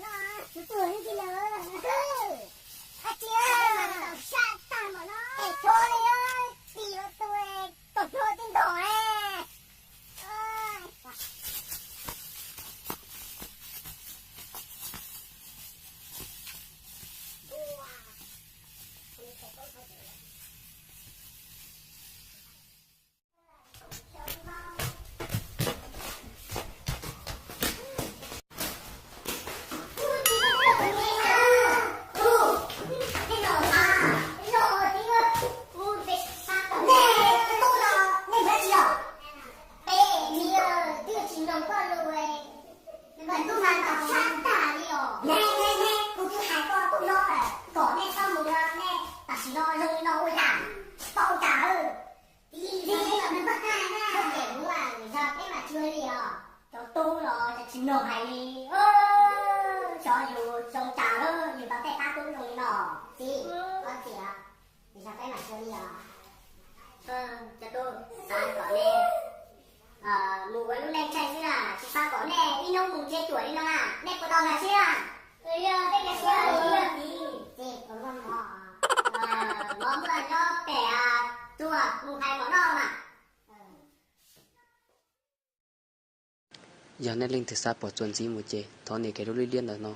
Nej tuaj no nej nyob tsis yog? Peb niag twb tsis mloog Cov tub, xav kom nej mus ua lub neej ntseeg xwb na, tsis xav kom nej ib hnub mus nrhiav cuam li no na, nej puas tau nkag siab? Mov muaj nyob pem txuas mus hais mov noj mas. Yog nej leej twg xav pom txuas ntxiv mus ces thov nias kiag lub lub liab ntawm no.